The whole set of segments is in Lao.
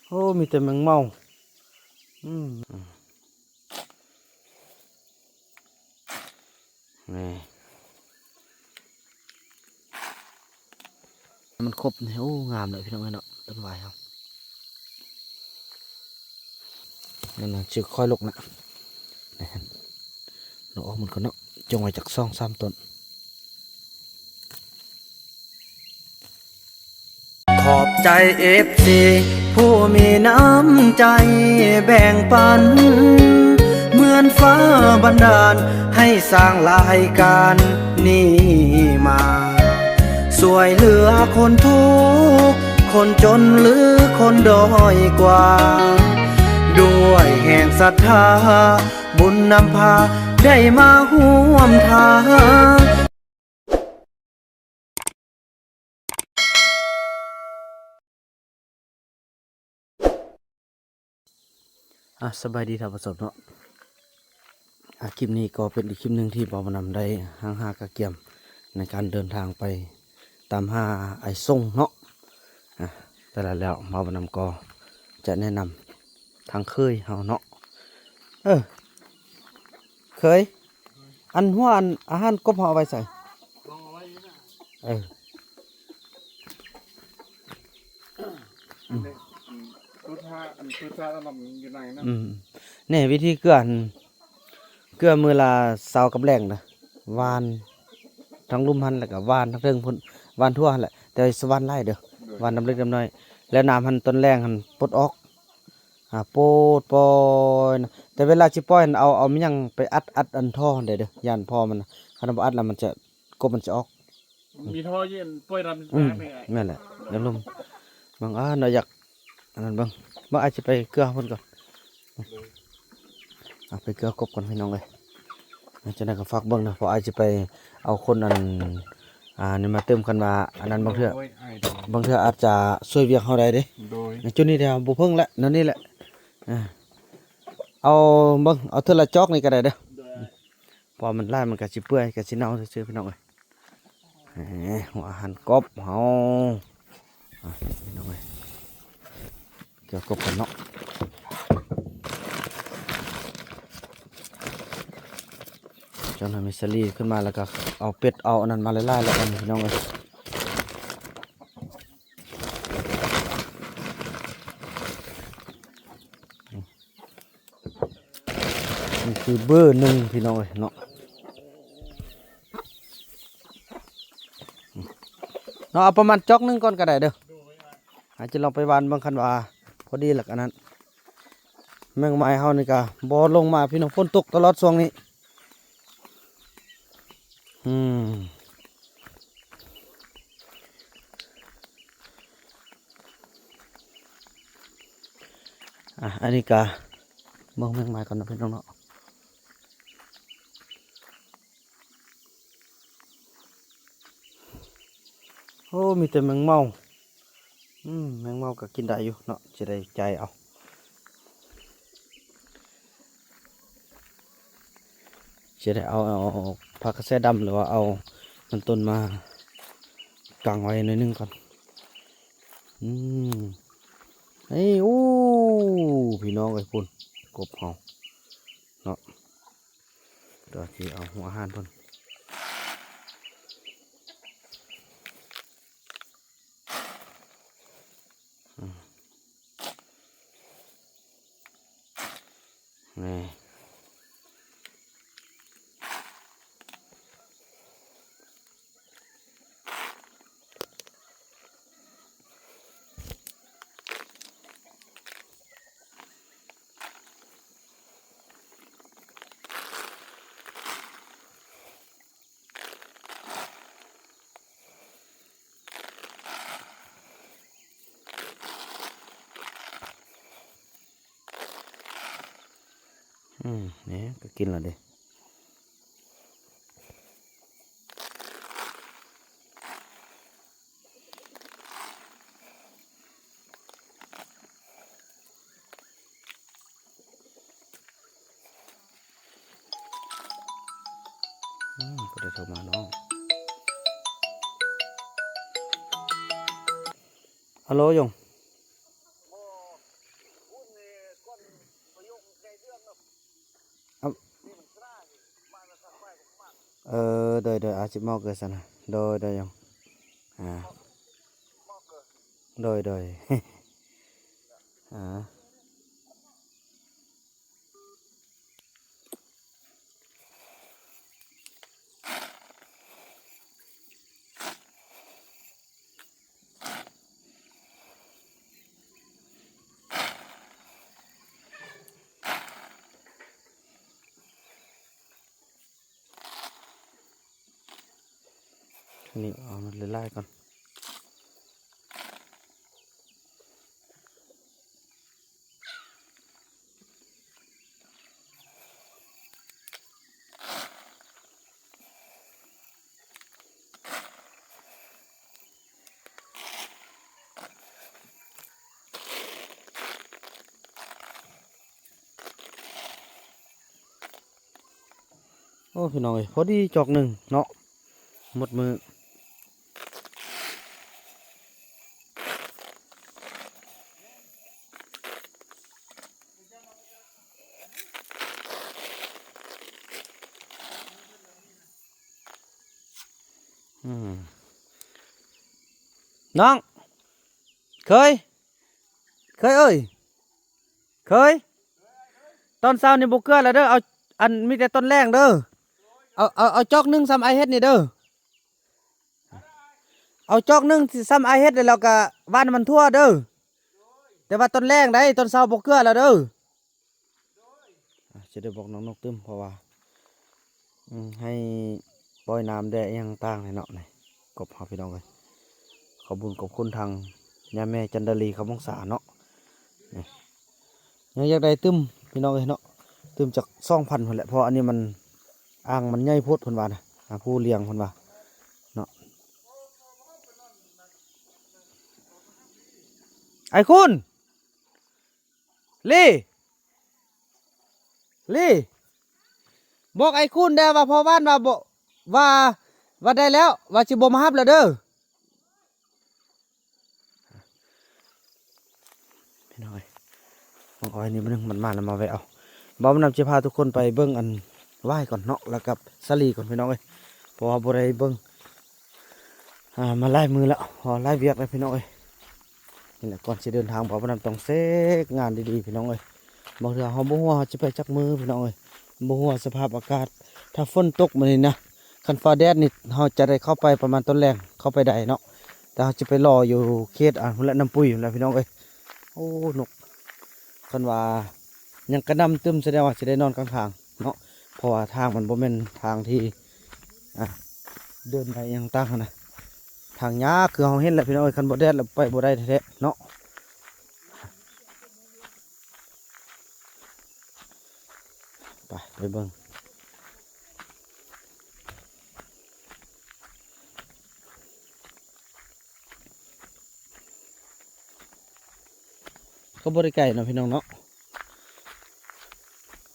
ໂອ້ ມີແຕ່ແມງເມົາ. ອືມ ນີ້ ມັນຄົບນີ້ ໂອ້ ງາມເລີຍພີ່ນ້ອງເອີຍເນາະ ຕົ້ນຫວາຍເຮົາ. ນັ້ນນະ ຊິຄ່ອຍລົກນະ ນີ້ ລົກອອກໝົດກ່ອນເນາະ ຈົ່ງໄວ້ຈັກສອງສາມຕົ້ນ. ຂອບໃຈເອັຟຊີຜູ້ມີນ້ຳໃຈແບ່ງປັນ ເໝືອນຟ້າບັນດານໃຫ້ສ້າງລາຍການນີ້ມາ ຊ່ວຍເຫຼືອຄົນທຸກ ຄົນຈົນ ຫຼື ຄົນດ້ອຍກວ່າ ດ້ວຍແຮງສັດທາ ບຸນນຳພາໄດ້ມາຮ່ວມທາງ. ອ່າ ສະບາຍດີທ່ານຜູ້ຊົມເນາະ. ອ່າ ຄລິບນີ້ກໍເປັນອີກຄລິບໜຶ່ງທີ່ບ່າວບຸນນຳໄດ້ຫ້າງຫາກະກຽມໃນການເດີນທາງໄປຕາມຫາອ້າຍສົງເນາະ. ອ່າ ແຕ່ລະແລ້ວບ່າວບຸນນຳກໍຈະແນະນຳທາງເຄີຍເຮົາເນາະ. ເອີ ເຄີຍ ອັນຫົວ ອັນອາຫານກົບເຮົາເອົາໄວ້ໃສ? ເອີ ອັນນີ້ ອັນ ຕຸດຫາ ອັນຕຸດຫາລະນຳຢູ່ໃນນັ້ນ. ອືມ ນີ້ວິທີເກືອ ເກືອມື້ລະຊາວກັບແລ້ງນະ ຫວ່ານທາງລຸ່ມຫັ້ນ ແລ້ວກະຫວ່ານທາງເທິງພຸ້ນ ຫວ່ານທົ່ວຫັ້ນແຫຼະ ແຕ່ຢ່າຫວ່ານຫຼາຍເດີ ໂດຍ ຫວ່ານນຳເລັກນຳນ້ອຍ ແລ້ວນ້ຳຫັ້ນຕອນແລ້ງຫັ້ນປົດອອກ. ອ່າ ປົດປ່ອຍນະ ແຕ່ເວລາຊິປ່ອຍຫັ້ນ ເອົາ ເອົາຫຍັງໄປອັດ ອັດອັນທໍ່ຫັ້ນໄດ້ເດີ ຢ້ານທໍ່ມັນນະ ຄັນບໍ່ອັດແລ້ວມັນຈະ ກົບມັນຈະອອກ. ມີທໍ່ຢູ່ ປ່ອຍນ້ຳ ອືມ ແມ່ນແຫຼະ ເດີ ເບິ່ງ ອ່າ ເນາະ ຢາກອັນນັ້ນເບິ່ງ ເບິ່ງ ອ້າຍຊິໄປເກືອເພິ່ນກ່ອນ ໂດຍ ອ່າ ໄປເກືອກົບກ່ອນພີ່ນ້ອງເອີຍ. ຈັ່ງໃດກໍຝາກເບິ່ງເດີ ເພາະອ້າຍຊິໄປເອົາຄົນອັນ ອ່າ ນີ້ມາເຕີມ ຄັນວ່າອັນນັ້ນບາງເທື່ອ ໂດຍ ອ້າຍ ໂດຍ ບາງເທື່ອອາດຈະຊ່ວຍວຽກເຮົາໄດ້ເດ້ ໂດຍ ໃນຈຸດນີ້ແຕ່ເຮົາບໍ່ເພິ່ງແຫຼະ ແນວນີ້ແຫຼະ. ອ່າ ເອົາເບິ່ງ ເອົາເທື່ອລະຈອກນີ້ກໍໄດ້ເດີ ໂດຍ ເພາະມັນຫຼາຍມັນກໍຊິເປື່ອຍ ກໍຊິເນົ່າຊື່ໆ ພີ່ນ້ອງເອີຍ. ເອີ ຫົວອາຫານກົບເຮົາ ອ່ະ ພີ່ນ້ອງເອີຍ ເກືອກົບກ່ອນເນາະ. ເຈົ້ານາຍມິດສະລີຂຶ້ນມາ ແລ້ວກໍເອົາເປັດ ເອົາອັນນັ້ນມາຫຼາຍໆ ແລ້ວອັນນີ້ ພີ່ນ້ອງເອີຍ. ນີ້ຄືເບີໜຶ່ງ ພີ່ນ້ອງເອີຍເນາະ ເນາະ. ເອົາປະມານຈອກໜຶ່ງກ່ອນກໍໄດ້ເດີ ອາດຈະລອງໄປຫວ່ານເບິ່ງ ຄັນວ່າພໍດີແລ້ວກໍອັນນັ້ນ. ແມງໄມ້ເຮົານີ້ກໍບໍ່ລົງມາ ພີ່ນ້ອງ ຝົນຕົກຕະຫຼອດຊ່ວງນີ້. ອືມ ອ່ະ ອັນນີ້ກະເບິ່ງແມງໄມ້ກ່ອນເນາະ ພີ່ນ້ອງເນາະ. ໂອ້ ມີແຕ່ແມງເມົາ. ອືມ ແມງເມົາກໍກິນໄດ້ຢູ່ເນາະ ຊິໄດ້ຈ່າຍເອົາ ຊິໄດ້ເອົາ ເອົາ ເອົາຜັກກະແຊດຳ ຫຼືວ່າເອົາມັນຕົ້ນມາກາງໄວ້ໜ້ອຍໜຶ່ງກ່ອນ. ອືມ ເອີຍ ໂອ້ ພີ່ນ້ອງເອີຍ ພຸ້ນ ກົບເຮົາເນາະ. ຕົວທີ່ເອົາຫົວອາຫານເພິ່ນ ອືມ ນີ້. ອືມ ນີ້ກໍກິນແລ້ວເດ້. ອືມ ຜູ້ໃດໂທມາເນາະ? ຮັລໂຫຼ ຍົງ. ໂດຍ ໂດຍ ອາ ສິບໝໍ້ເກີດຊັ້ນນະ ໂດຍ ໂດຍ ອາ ໂດຍ ໂດຍ ອາ. ນີ້ເອົາມັນຫຼາຍໆກ່ອນ. ໂອ້ ພີ່ນ້ອງເອີຍ ພໍດີຈອກໜຶ່ງເນາະ ໝົດມື້. ອືມ ນ້ອງ ເຂີຍ ເຂີຍເອີຍ ເຂີຍ ຕອນເຊົ້ານີ້ບໍ່ເກືອແລ້ວເດີ ເອົາ ອັນ ມີແຕ່ຕອນແລງເດີ ເອົາ ເອົາ ເອົາຈອກໜຶ່ງສ່ຳອ້າຍເຮັດນີ້ເດີ ເອົາຈອກໜຶ່ງສ່ຳອ້າຍເຮັດ ແລ້ວກະຫວ່ານໃຫ້ມັນທົ່ວເດີ ແຕ່ວ່າຕອນແລງໃດ໋ ຕອນເຊົ້າບໍ່ເກືອແລ້ວເດີ. ອາ ຈະໄດ້ບອກນ້ອງນົກຕື່ມ ເພາະວ່າ ອືມ ໃຫ້ປ່ອຍນ້ຳແດ່ອີ່ຫຍັງຕ່າງໆແຫຼະເນາະ ນີ້ ກົບເຮົາ ພີ່ນ້ອງເອີຍ ຂອບບຸນຂອບຄຸນທາງຍາແມ່ຈັນດາລີ ຄຳວົງສາເນາະ ນີ້ ຍັງຢາກໄດ້ຕື່ມ ພີ່ນ້ອງເອີຍເນາະ ຕື່ມຈັກສອງພັນພຸ້ນແຫຼະ ເພາະອັນນີ້ມັນ ອ່າງມັນໃຫຍ່ໂພດເພິ່ນວ່ານະ ອາ ພູລຽງເພິ່ນວ່າເນາະ ອ້າຍຄູນ ລີ ລີ ບອກອ້າຍຄູນແດ່ວ່າພໍ່ຫວານວ່າບໍ່ ວ່າ ວ່າໄດ້ແລ້ວ ວ່າຊິບໍ່ມາຮັບແລ້ວເດີ ພີ່ນ້ອງເອີຍ ບັກອ້ອຍນີ້ມັນ ມັນມາແລ້ວ ມາແວະເອົາ ບ່າວບຸນນຳຊິພາທຸກຄົນໄປເບິ່ງອັນຫວ້າຍກ່ອນເນາະ ແລ້ວກັບສາລີກ່ອນ ພີ່ນ້ອງເອີຍ ເພາະວ່າບໍ່ໄດ້ເບິ່ງ ອ່າ ມາຫຼາຍມື້ແລ້ວ ເພາະວ່າຫຼາຍວຽກແລ້ວ ພີ່ນ້ອງເອີຍ. ນີ້ແຫຼະ ກ່ອນຊິເດີນທາງ ບ່າວບຸນນຳຕ້ອງເຊັກງານດີໆ ພີ່ນ້ອງເອີຍ ບາງເທື່ອເຮົາບໍ່ຮູ້ວ່າເຮົາຊິໄປຈັກມື້ ພີ່ນ້ອງເອີຍ ບໍ່ຮູ້ວ່າສະພາບອາກາດ ຖ້າຝົນຕົກມື້ນີ້ນະ ຄັນຟ້າແດດນີ້ ເຮົາຈະໄດ້ເຂົ້າໄປປະມານຕອນແລງ ເຂົ້າໄປໄດ້ເນາະ ແຕ່ເຮົາຈະໄປລໍຢູ່ເຂດ ອ່າ ພຸ້ນແຫຼະ ນ້ຳປຸ້ຍພຸ້ນແຫຼະ ພີ່ນ້ອງເອີຍ. ໂອ້ ນົກ ຄັນວ່າຍັງກະໜ່ຳຕຶ້ມ ສະແດງວ່າຊິໄດ້ນອນກາງທາງເນາະ ເພາະວ່າທາງມັນບໍ່ແມ່ນທາງທີ່ ອ່າ ເດີນໄປຫຍັງຕ່າງຫັ້ນນະ ທາງຍາກ ຄືເຮົາເຫັນແຫຼະ ພີ່ນ້ອງເອີຍ ຄັນບໍ່ແດດແລ້ວໄປບໍ່ໄດ້ແທ້ໆເນາະ. ໄປ ໄປເບິ່ງ ກໍບໍ່ໄດ້ໄກເນາະ ພີ່ນ້ອງເນາະ.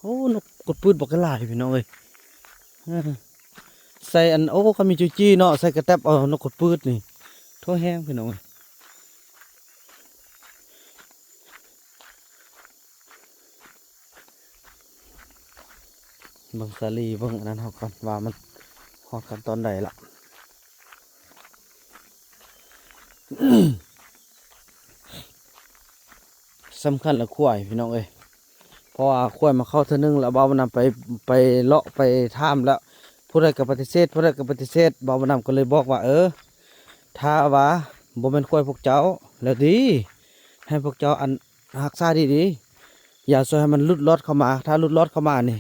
ໂອ້ ນົກກົດປືດບັກຫຼາຍ ພີ່ນ້ອງເອີຍ ເອີ ໃສ່ອັນ ໂອ້ ຄັນມີຈູຈີເນາະ ໃສ່ກະແຕັບເອົານົກກົດປືດນີ້ ໂທ້ ແຮງ ພີ່ນ້ອງເອີຍ. ເບິ່ງສາລີ ເບິ່ງອັນນັ້ນເຮົາກ່ອນ ວ່າມັນຮອດຂັ້ນຕອນໃດລະ. ສຳຄັນລະຄວາຍ ພີ່ນ້ອງເອີຍ ເພາະວ່າຄວາຍມາເຂົ້າເທື່ອໜຶ່ງລະ ບ່າວບຸນນຳໄປ ໄປເລາະໄປຖາມລະ ຜູ້ໃດກໍປະຕິເສດ ຜູ້ໃດກໍປະຕິເສດ ບ່າວບຸນນຳກໍເລີຍບອກວ່າ ເອີ ຖ້າວ່າບໍ່ແມ່ນຄວາຍພວກເຈົ້າແລ້ວດີ ໃຫ້ພວກເຈົ້າ ອັນ ຮັກສາດີໆ ຢ່າຊ່ວຍໃຫ້ມັນຫຼຸດລອດເຂົ້າມາ ຖ້າຫຼຸດລອດເຂົ້າມານີ້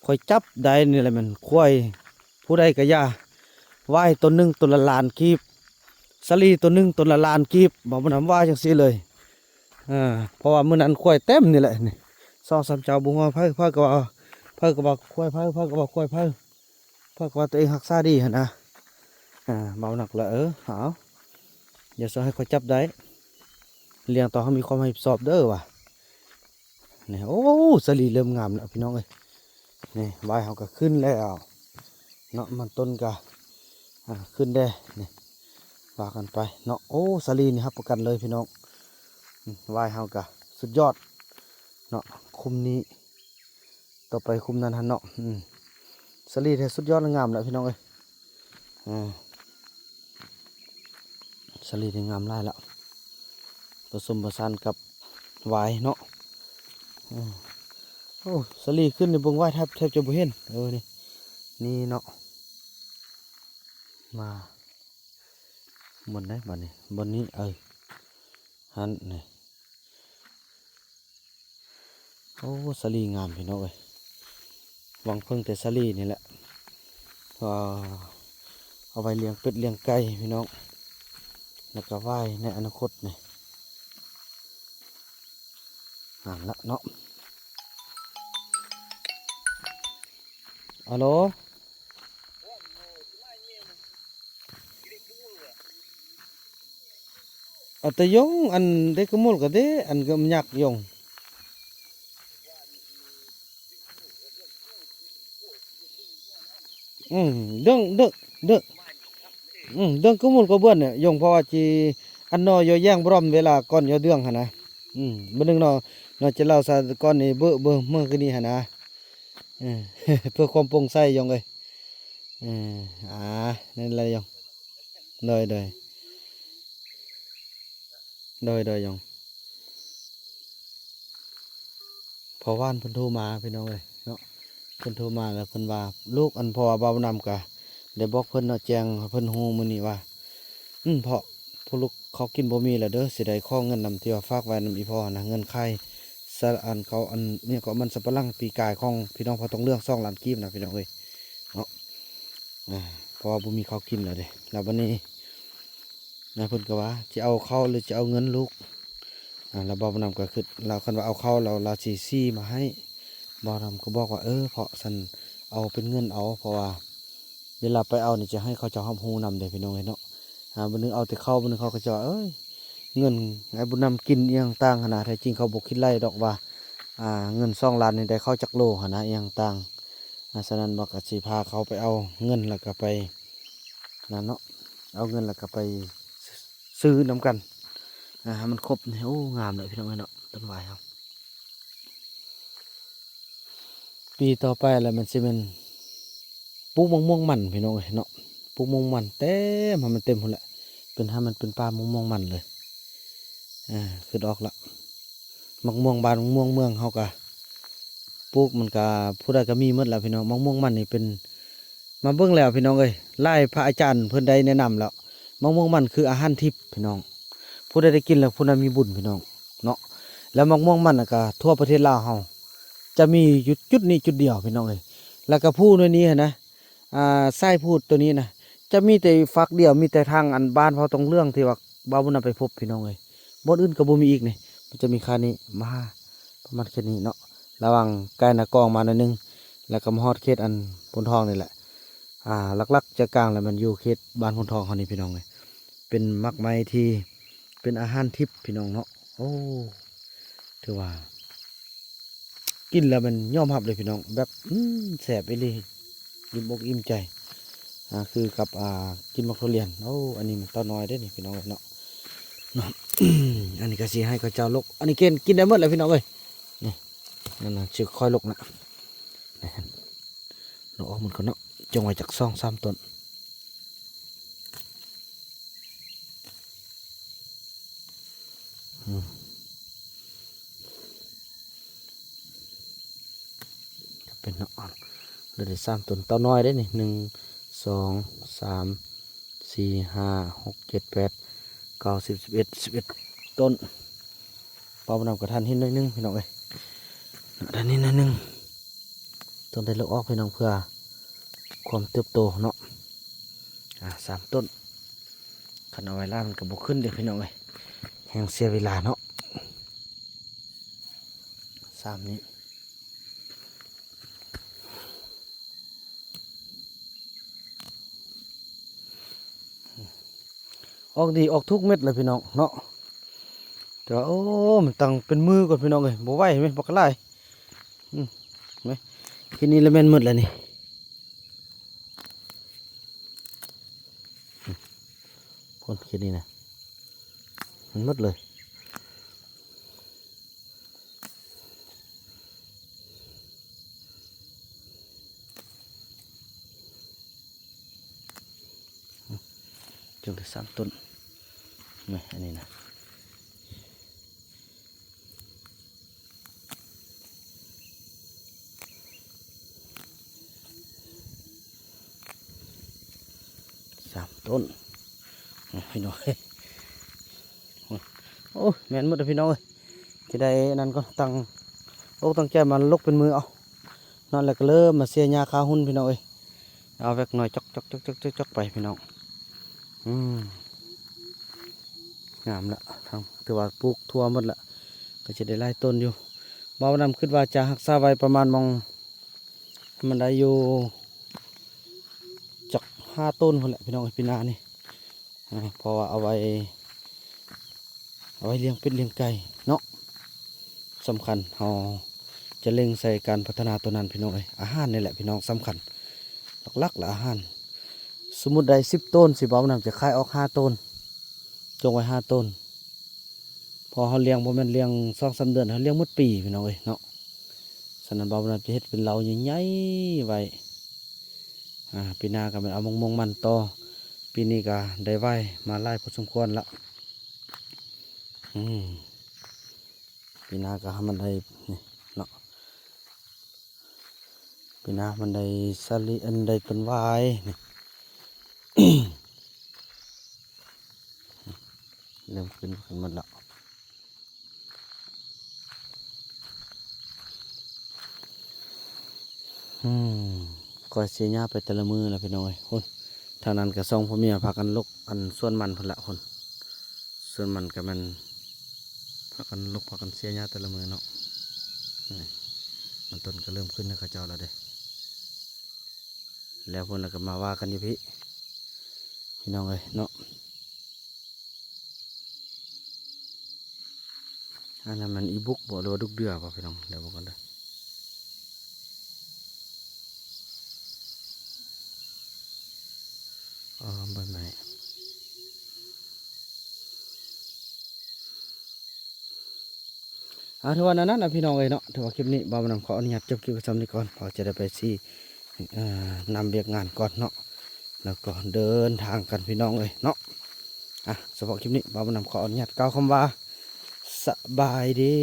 ຂ້ອຍຈັບໄດ້ນີ້ແຫຼະ ແມ່ນຄວາຍຜູ້ໃດກໍຢ່າ ຫວ້າຍໂຕໜຶ່ງໂຕລະລ້ານກີບ ສາລີໂຕໜຶ່ງໂຕລະລ້ານກີບ ບ່າວບຸນນຳວ່າຈັ່ງຊີ້ເລີຍ. ເອີ ເພາະວ່າມື້ນັ້ນຄວາຍເຕັມນີ້ແຫຼະ ນີ້ ສອງສາມເຈົ້າ ບໍ່ຮູ້ວ່າໃຜ ໃຜກໍວ່າ ໃຜກໍວ່າຄວາຍໃຜ ໃຜກໍວ່າຄວາຍໃຜ ເພາະວ່າຕົວເອງຮັກສາດີຫັ້ນນະ ອ່າ ເວົ້າໜັກລະ ເອີ ເອົາ ຢ່າຊ່ວຍໃຫ້ຂ້ອຍຈັບໄດ້ ລ້ຽງຕໍ່ໃຫ້ມີຄວາມຮັບຜິດຊອບເດີວ່າ ນີ້ ໂອ້ ສາລີເລີ່ມງາມແລ້ວ ພີ່ນ້ອງເອີຍ ນີ້ ຫວ້າຍເຮົາກໍຂຶ້ນແລ້ວເນາະ ມັນຕົ້ນກໍ ອ່າ ຂຶ້ນແດ່ ນີ້ ວ່າກັນໄປເນາະ. ໂອ້ ສາລີນີ້ຮັບປະກັນເລີຍ ພີ່ນ້ອງ ອືມ ຫວ້າຍເຮົາກໍສຸດຍອດເນາະ ຄຸ້ມນີ້ ຕໍ່ໄປຄຸ້ມນັ້ນຫັ້ນເນາະ ອືມ ສາລີແທ້ສຸດຍອດແລະງາມແລ້ວ ພີ່ນ້ອງເອີຍ ອ່າ ສາລີນີ້ງາມຫຼາຍລະ ປະສົມປະສານກັບຫວາຍເນາະ. ເອີ ໂອ້ ສາລີຂຶ້ນນີ້ເບິ່ງຫວາຍແທບ ແທບຈະບໍ່ເຫັນ. ເອີ ນີ້ ນີ້ເນາະ ມາບ່ອນໃດບາດນີ້ ບ່ອນນີ້ ເອີ ຫັ້ນນີ້. ໂອ້ ສາລີງາມພີ່ນ້ອງເອີຍ ຫວັງເພິ່ງແຕ່ສາລີນີ້ແຫຼະ ວ່າເອົາໄວ້ລ້ຽງເປັດລ້ຽງໄກ່ພີ່ນ້ອງ ແລ້ວກໍຫວາຍໃນອະນາຄົດນີ້ ງາມລະເນາະ. ອາໂລ ອາຕະຍົງ ອັນເດັກກະມຸລກະເດ ອັນກະຍັກຍົງ. ອືມ ເດີງ ເດີງ ເດີງ ອືມ ເດີງກະມຸລກະເບືອນນີ້ຍົງ ເພາະວ່າຊິອັນນໍຍໍແຢງບຣອມເວລາກ່ອນຍໍເດືອງຫັ້ນນະ. ອືມ ບາດໜຶ່ງນໍ ນໍຈະເລົ່າຊະກ່ອນນີ້ເບີ ເບີ ເມື່ອຄືນນີ້ຫັ້ນນະ. ເອີ ເພື່ອຄວາມໂປ່ງໃສ ຢອງເອີຍ. ເອີ ອາ ນັ້ນແຫຼະຢອງ. ໂດຍ ໂດຍ ໂດຍ ໂດຍ ຢອງ. ພໍ່ຫວານເພິ່ນໂທມາພີ່ນ້ອງເອີຍເນາະ ເພິ່ນໂທມາແລ້ວເພິ່ນວ່າ ລູກ ອັນ ເພາະວ່າບ່າວນຳກະໄດ້ບອກເພິ່ນເນາະ ແຈ້ງໃຫ້ເພິ່ນຮູ້ມື້ນີ້ວ່າ ອືມ ເພາະ ພວກລູກເຂົາກິນບໍ່ມີແລ້ວເດີ ຊິໄດ້ຂໍເງິນນຳທີ່ວ່າຝາກໄວ້ນຳອີ່ພໍ່ຫັ້ນນະ ເງິນຂາຍສະ ອັນເຂົາ ອັນຫຍັງເກາະ ມັນສຳປະຫຼັງປີກາຍຂອງພີ່ນ້ອງພໍ່ທອງເຫຼືອງ ສອງລ້ານກີບນະພີ່ນ້ອງເອີຍເນາະ. ອາ ເພາະວ່າບໍ່ມີເຂົ້າກິນແລ້ວເດ້ ແລ້ວບັດນີ້ນະ ເພິ່ນກໍວ່າ ຊິເອົາເຂົ້າ ຫຼື ຊິເອົາເງິນລູກ. ອາ ແລ້ວບ່າວນຳກໍຄຶດ ລາວ ຄັນວ່າເອົາເຂົ້າແລ້ວ ລາວຊິຊີ້ມາໃຫ້. ບ່າວນຳກໍບອກວ່າ ເອີ ເພາະຊັ້ນເອົາເປັນເງິນເອົາ ເພາະວ່າ ເວລາໄປເອົານີ້ຈະໃຫ້ເຂົາເຈົ້າຮັບຮູ້ນຳເດ້ພີ່ນ້ອງເອີຍເນາະ. ອາ ບາດໜຶ່ງເອົາແຕ່ເຂົ້າ ບາດໜຶ່ງເຂົາກໍຈະວ່າ ເອີຍ ເງິນໃຫ້ບຸນນຳກິນອີ່ຫຍັງຕ່າງຫັ້ນນະ ແທ້ຈິງເຂົາບໍ່ຄິດໄລ່ດອກວ່າ ອາ ເງິນສອງລ້ານນີ້ໄດ້ເຂົ້າຈັກໂລຫັ້ນນະ ອີ່ຫຍັງຕ່າງ. ອາ ສະນັ້ນວ່າກໍຊິພາເຂົາໄປເອົາເງິນ ແລ້ວກໍໄປນັ້ນເນາະ ເອົາເງິນແລ້ວກໍໄປຊື້ນຳກັນ ອາ ໃຫ້ມັນຄົບ. ໂອ້ ງາມເລີຍພີ່ນ້ອງເອີຍເນາະ ຕົ້ນຫວາຍເຮົາ. ປີຕໍ່ໄປແລ້ວມັນຊິແມ່ນປູກໝາກມ່ວງມັນພີ່ນ້ອງເອີຍເນາະ ປູກໝາກມ່ວງມັນເຕັມ ໃຫ້ມັນເຕັມພຸ້ນແຫຼະ ເປັນ ໃຫ້ມັນເປັນປ່າໝາກມ່ວງມັນເລີຍ. ອາ ຄຶດອອກລະ ໝາກມ່ວງບ້ານ ໝາກມ່ວງເມືອງເຮົາກະປູກ ມັນກະຜູ້ໃດກະມີໝົດແຫຼະພີ່ນ້ອງ. ໝາກມ່ວງມັນນີ້ເປັນ ມາເບິ່ງແລ້ວພີ່ນ້ອງເອີຍ ຫຼາຍພະອາຈານເພິ່ນໄດ້ແນະນຳແລ້ວ ໝາກມ່ວງມັນຄືອາຫານທິບພີ່ນ້ອງ ຜູ້ໃດໄດ້ກິນແລ້ວຜູ້ນັ້ນມີບຸນພີ່ນ້ອງເນາະ. ແລ້ວໝາກມ່ວງມັນນະກະທົ່ວປະເທດລາວເຮົາ ຈະມີຢູ່ຈຸດນີ້ຈຸດດຽວພີ່ນ້ອງເອີຍ. ແລ້ວກະພູໜ່ວຍນີ້ຫັ້ນນະ ອາ ຊາຍພູໂຕນີ້ນະ ຈະມີແຕ່ຝັກດຽວ ມີແຕ່ທາງອັນບ້ານເຜົ່າຕົງເຫຼືອງທີ່ວ່າບ່າວບຸນນຳໄປພົບພີ່ນ້ອງເອີຍ ບ່ອນອື່ນກະບໍ່ມີອີກນີ້. ມັນຈະມີແຄ່ນີ້ ມາປະມານແຄ່ນີ້ເນາະ ລະຫວ່າງໃກ້ນາກອງມາໜ້ອຍໜຶ່ງ ແລ້ວກະມາຮອດເຂດອັນໂພນທອງນີ້ແຫຼະ. ອາ ຫຼັກໆໃຈກາງແລ້ວແມ່ນຢູ່ເຂດບ້ານໂພນທອງເຮົານີ້ພີ່ນ້ອງເອີຍ ເປັນໝາກໄມ້ທີ່ເປັນອາຫານທິບພີ່ນ້ອງເນາະ. ໂອ້ ຖືວ່າ ກິນແລ້ວແມ່ນຍອມຮັບເລີຍພີ່ນ້ອງ ແບບ ອືມ ແຊບອີ່ຫຼີ ອີ່ມອົກອີ່ມໃຈ ອາ ຄືກັບ ອາ ກິນໝາກທຸລຽນ. ໂອ້ ອັນນີ້ມັນເຕົ້ານ້ອຍເດ້ນີ້ພີ່ນ້ອງເອີຍເນາະ ເນາະ. ອັນນີ້ກະຊິໃຫ້ເຂົາເຈົ້າລົກ ອັນນີ້ເກນກິນໄດ້ໝົດແຫຼະພີ່ນ້ອງເອີຍ ນີ້ ນັ້ນນະ ຊິຄ່ອຍລົກນະ ນີ້ ລົກອອກໝົດກ່ອນເນາະ ຈົ່ງໄວ້ຈັກສອງສາມຕົ້ນ. ອືມ ເປັນເນາະ ເຫຼືອໄດ້ສາມຕົ້ນ ເຕົ້ານ້ອຍເດ້ນີ້ ໜຶ່ງ ສອງ ສາມ ສີ່ ຫ້າ ຫົກ ເຈັດ ແປດ ເກົ້າ ສິບ ສິບເອັດ ສິບເອັດຕົ້ນ. ເປົ່ານຳກະທານຫີນໜ້ອຍໜຶ່ງພີ່ນ້ອງເອີຍ ທານຫີນໜ້ອຍໜຶ່ງ ຕ້ອງໄດ້ລົກອອກພີ່ນ້ອງ ເພື່ອຄວາມເຕີບໂຕເນາະ. ອາ ສາມຕົ້ນ ຄັນເອົາໄວ້ຫຼາຍມັນກະບໍ່ຂຶ້ນເດ້ພີ່ນ້ອງເອີຍ ແຮ່ງເສຍເວລາເນາະ ສາມນີ້. ອອກດີອອກທຸກເມັດແຫຼະພີ່ນ້ອງເນາະ ແຕ່ວ່າ ໂອ້ ມັນຕັ້ງເປັນມື້ກ່ອນພີ່ນ້ອງເອີຍ ບໍ່ໄຫວແມ່ນບັກຫຼາຍ. ອືມ ເຫັນບໍ່ ເຂດນີ້ລະແມ່ນໝົດແລ້ວນີ້ ອືມ ເຂດນີ້ນະ ມັນໝົດເລີຍ. ເ ຈົງໄດ້ສາມຕົ້ນ. ນີ້ ອັນນີ້ນະ ສາມຕົ້ນ ນີ້ພີ່ນ້ອງເອີຍ. ໂອ້ຍ ແມ່ນໝົດເດີພີ່ນ້ອງເອີຍ. ຊິໄດ້ນັ້ນກໍຕັ້ງອົກຕັ້ງໃຈມາລົກເປັນມືເອົາເນາະ ແລ້ວກໍເລີ່ມມາເສຍຫຍ້າຄາຮຸ່ນພີ່ນ້ອງເອີຍ. ເອົາແວັກໜ້ອຍຈອກໆໆໆໄປພີ່ນ້ອງ. ອືມ ງາມລະ ທັງ ຖືວ່າປູກທົ່ວໝົດລະ ກໍຈະໄດ້ຫຼາຍຕົ້ນຢູ່. ບ່າວນຳຄິດວ່າຈະຮັກສາໄວ້ປະມານໝ່ອງ ໃຫ້ມັນໄດ້ຢູ່ຈັກຫ້າຕົ້ນພຸ້ນແຫຼະພີ່ນ້ອງເອີຍ ປີໜ້ານີ້. ອ່າ ເພາະວ່າເອົາໄວ້ ເອົາໄວ້ລ້ຽງເປັດລ້ຽງໄກ່ເນາະ. ສຳຄັນເຮົາຈະເລັ່ງໃສ່ການພັດທະນາໂຕນັ້ນພີ່ນ້ອງເອີຍ. ອາຫານນີ້ແຫຼະພີ່ນ້ອງສຳຄັນ ຫຼັກໆລະອາຫານ. ສົມມຸດໄດ້ສິບໂຕນ ຊິບ່າວນຳຈະຂາຍອອກຫ້າໂຕນ ຈົ່ງໄວ້ຫ້າໂຕນ ເພາະເຮົາລ້ຽງບໍ່ແມ່ນລ້ຽງສອງສາມເດືອນ ເຮົາລ້ຽງໝົດປີພີ່ນ້ອງເອີຍເນາະ. ສະນັ້ນບ່າວນຳຈະເຮັດເປັນເລົ້າໃຫຍ່ໆໄວ້. ອ່າ ປີໜ້າກໍແມ່ນເອົາມົງໆມັນຕໍ່. ປີນີ້ກໍໄດ້ຫວາຍມາຫຼາຍພໍສົມຄວນລະ. ອືມ ປີໜ້າກໍໃຫ້ມັນໄດ້ນີ້ເນາະ ປີໜ້າມັນໄດ້ສາລີ ອັນ ໄດ້ຕົ້ນຫວາຍນີ້ ເລີ່ມຂຶ້ນ ຂຶ້ນໝົດແລ້ວ. ອືມ ຂ້ອຍເສຍຫຍ້າໄປແຕ່ລະມື້ລະພີ່ນ້ອງເອີຍ. ພຸ້ນ ທາງນັ້ນກໍສອງຜົວເມຍພາກັນລົກ ອັນ ສວນມັນພຸ້ນລະ ພຸ້ນ ສວນມັນກໍແມ່ນພາກັນລົກ ພາກັນເສຍຫຍ້າແຕ່ລະມື້ເນາະ. ນີ້ ມັນຕົ້ນກໍເລີ່ມຂຶ້ນໃຫ້ເຂົາເຈົ້າລະເດ້. ແລ້ວພຸ້ນລະກໍມາວ່າກັນຢູ່ພີ້ ພີ່ນ້ອງເອີຍເນາະ. ອັນນັ້ນມັນອີບຸກບໍ ຫຼືວ່າດຸກເດືອບໍພີ່ນ້ອງ? ດຽວເບິ່ງກ່ອນເດີ. ອໍ ໃບໄມ້. ອ່າ ຖືວ່ານັ້ນນະພີ່ນ້ອງເອີຍເນາະ. ຖືວ່າຄລິບນີ້ບ່າວນຳຂໍອະນຸຍາດຈົບຄລິບໄວ້ສ່ຳນີ້ກ່ອນ ເພາະຈະໄດ້ໄປຊິ ເອີ ນຳວຽກງານກ່ອນເນາະ ແລ້ວກໍເດີນທາງກັນພີ່ນ້ອງເອີຍເນາະ. ອ່າ ສະເພາະຄລິບນີ້ບ່າວນຳຂໍອະນຸຍາດກ່າວຄຳວ່າ ສະບາຍດີ.